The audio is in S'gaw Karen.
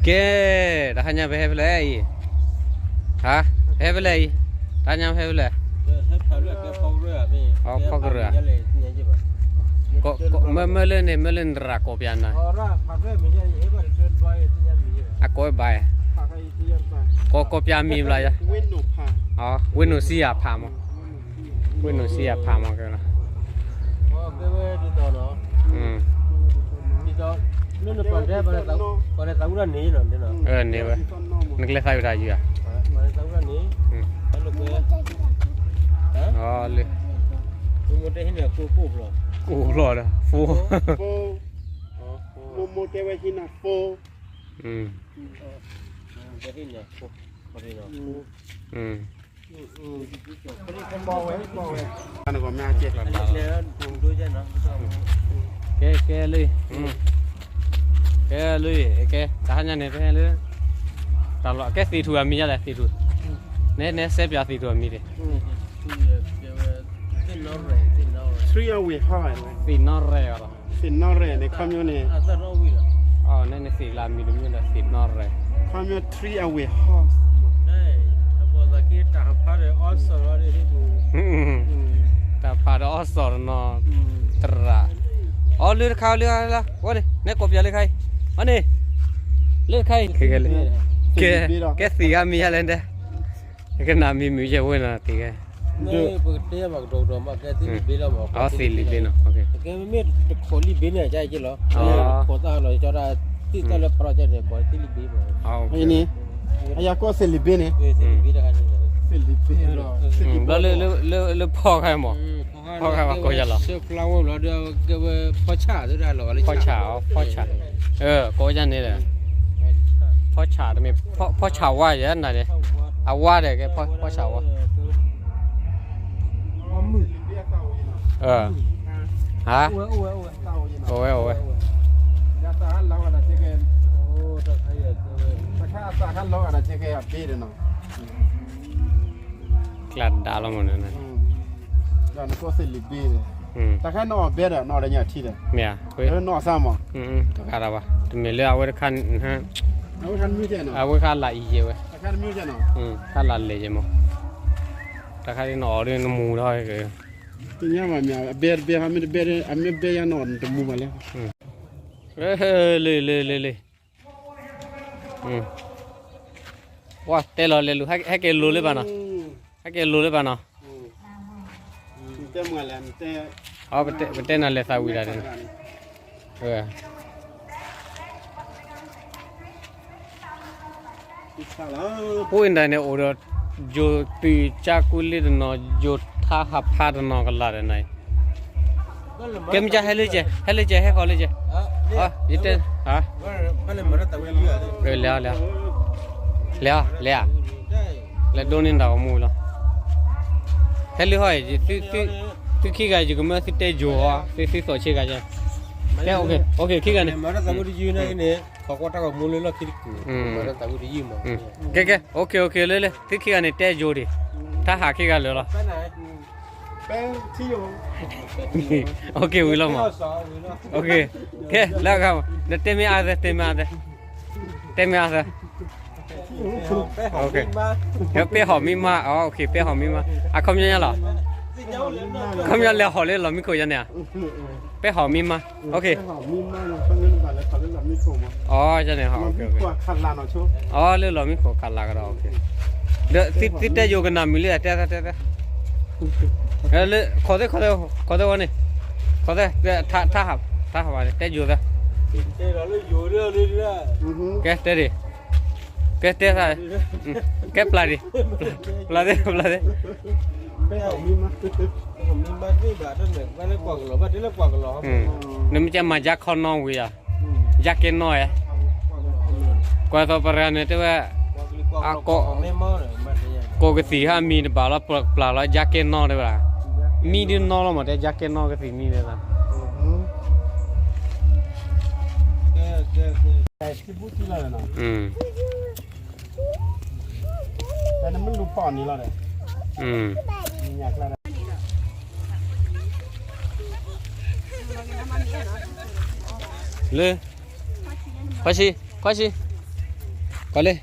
ကဲ, တဟါညါပဟဲဖဲလဲၣ်အံၤ, ဟါ, ပဟဲဖဲလဲၣ်အံၤ, တဟါညါပဟဲဖဲလဲၣ်, အဖီကရၢၢ်, မ့ၢ်လၢန့ၣ် မ့ၢ်လၢနရၣ်ကိးပျးနၤ, အကိးဘၣ်, ကိးကိးပျးမံၤဘျီယၤ, ဝ့ၢ်နိၣ်စံယၤဖးမး, ဝ့ၢ်နိၣ်စံယၤဖးမးကဲလီၤ. န့ၣ်ဝဲ, နကျဲသးဝံၣ်တၢ်ယုၢ်ဧါ, လၢ, အိၣ်ဖျီၣ်ဒီး, ဖိ, မိၢ်မိၢ်တဲဝဲဟံးနၤဖိ, ကဲ, ကဲလံ, ကဲလံ, ကဲ, တၢ်လီၢ်ကဲသ့ၣ်ထူၣ်အမံၤယါလဲၣ်, သ့ၣ်ထူၣ်, နဲနဲစဲပၠးသ့ၣ်ထူၣ်အမံၤန့ၣ်, သ့ၣ်နီၣ်ရဲၣ်အီၤလီၤ, သ့ၣ်နီၣ်ရဲၣ်န့ၣ် ခီပညီန့ၣ်, န့ၣ်သ့ၣ်လၢအမံၤတမံၤဒီးသ့ၣ်နီၣ်ရဲၣ်, ခီပညီ three away horse, တၢ်ဖးဒီးအီၣ်စီၣ်တနီၤ, တရၣ်, အီၣ်လၢတခါလၢ, အီၣ်န့ၣ် နဲကိးပၠးလၢခါအံၤ, အီၣ်န့ၣ်, လၢတခါအံၤ, ကဲ, ကဲသ့ၣ်ဂၤမံၤယါလဲၣ်ဒဲး, ကနၣ်မံၤမုာ်ယဲၢ်ဝဲနီၤသ့ၣ်ဂၤ, အီၣ်သ့ၣ်လံၤဘ့နီၤ, မ့မ့ၢ်တခိးလံၤဘ့န့ၣ် ကလီၤ, ခိးသၣ်လီၤကၠီဒၣ်, သ့ၣ်သၣ်လၢဖရီကဲန့ၣ် ကိးသ့ၣ်လံၤဘ့မး, အံၤန့ၣ်, အယၤကိးသ့ၣ်လံၤဘ့န့ၣ်, ဘျီလၢဖီၣ်ခါမး, ဖီၣ်ခါမးကိးယၤလီၤ, ဖီၣ်ဆၣ်, ဖီၣ်ဆၣ်, ကိးယၤန့ၣ်ဒီး, ဖီၣ်ဆၣ်တမ့ၢ်, ဖီၣ်ဆၣ်ဝါယဲၢ်နၤန့ၣ်, အဝါဒီးကဲဖီၣ်ဆၣ်ဝါ ဟါ, အိၣ်ဝဲ, အိၣ်ဝဲ, ကျါဒါလီၤမးန့ၣ်, တၢ်ခဲနီၣ်ဘဲဒီး နီၣ်ဒီးညၣ်ထံဒီး, မ့ၢ်ဧါ, နီၣ်စၢ်မး, တဂၤဒီးဘၣ်, တမ့ၢ်လၢအဝဲတခါ, အဝဲခါလၢအံၤယဲၢ်ဝဲ, ခါလၢလဲၤယဲၢ်မး, တၢ်ခါဒ်နီၣ်အီၤဒ်နမူထီၣ်, တညါဘၣ်မ့ၢ်, အဘဲတဘဲ, အမ့ၢ်ဘဲယါနီၣ်တမူဘၣ်လၢ, လ့ၢ်လ့ၢ်လ့ၢ်လ့ၢ်, ပှၤတဲလီၤလဲၤလူၤ, ဟဲက့ၤလိၤလၢဘၣ်နီၤ, ဟဲက့ၤလိၤလၢဘၣ်နီၤ, ပတဲနၤလဲၤသးဝံၤဒၣ်န့ၣ်, အိၣ်အံၤဒၣ်န့ၣ် အိၣ်ဒီး, ယိၤသုးကၠါကူလ့တနီၤ, ယိၤထါဟးဖးတနီၤကလာ်ဒီးနၤအံၤ, ကဲမ့ၢ်ကဟဲလၢကဲ, ဟဲလၢကဲ, ဟဲဃီၤလၢကဲ, ယတဲ, လဲၤ, လဲၤ, လဲၤ, လဲၤဒိးန့ၢ်တၢ်ဂီၤမူလီၤ, ဟဲလၢဟီၣ်အံၤ, သုခံဂၤယကမၢသုတဲယိၤဟီ, သုသုသီၣ်ဆ့ဂၤယဲၢ်, ကဲ, ခံဂၤန့ၣ်, ကဲကဲ, လၢလၢ သုခံဂၤန့ၣ်တဲယိၤဒံး, တၢ်ဟးခံဂၤလၢာ်လီၤ, ဝံၤလီၤမး, ကဲ, လၢ, နတဲမ့ၢ်အါသဲ, တဲမ့ၢ်အါသဲ, တဲမ့ၢ်အါသဲ, ပဲဟီၣ်မံမါ, ပဲဟီၣ်မံမါ, အခီပညီညါလီၤ, ခီပညီလဲၤဟီၣ်လၢလီၢ်မံခိၣ်ယါန့ၣ်ဧါ, ပဲဟီၣ်မံမါ, အန့ၣ်, အလၢလီၢ်မံခိၣ်ခးလၢ်ကဒီး, ဒီးသုတဲယိၤကနၣ်မုာ်လံ, တဲသဲတဲသဲ, လၢ, ခိးသဲ, ခိးသဲဝဲန့ၣ်, ခိးသဲ, တၢ်ဟးဘၣ်န့ၣ် တဲယိၤသဲ, ကဲတဲဒံး, ကဲတဲသး, ကဲပျၢ်ဒံး, ပျၢ်သဲ, ပျၢ်သဲ, နမ့ၢ်ကဲမၤယါခီနီဝံၤဧါ, ယါကဲနီဧါ, ကွၢ်သိးပရၢန့ၣ်တဲဝဲ, အကိး, ကိးကသံၣ်ဟါမံၤတဘၣ်လီၤ, ပျၢ်လီၤ ယါကဲနီတဲဝဲဒၣ်, မံဒ်နီလီၤမး တဲယါကဲနီကသံၣ်မံဒ်သး, လၢ, ခွါဆံ, ခွါဆံ, ကွၢ်လၢ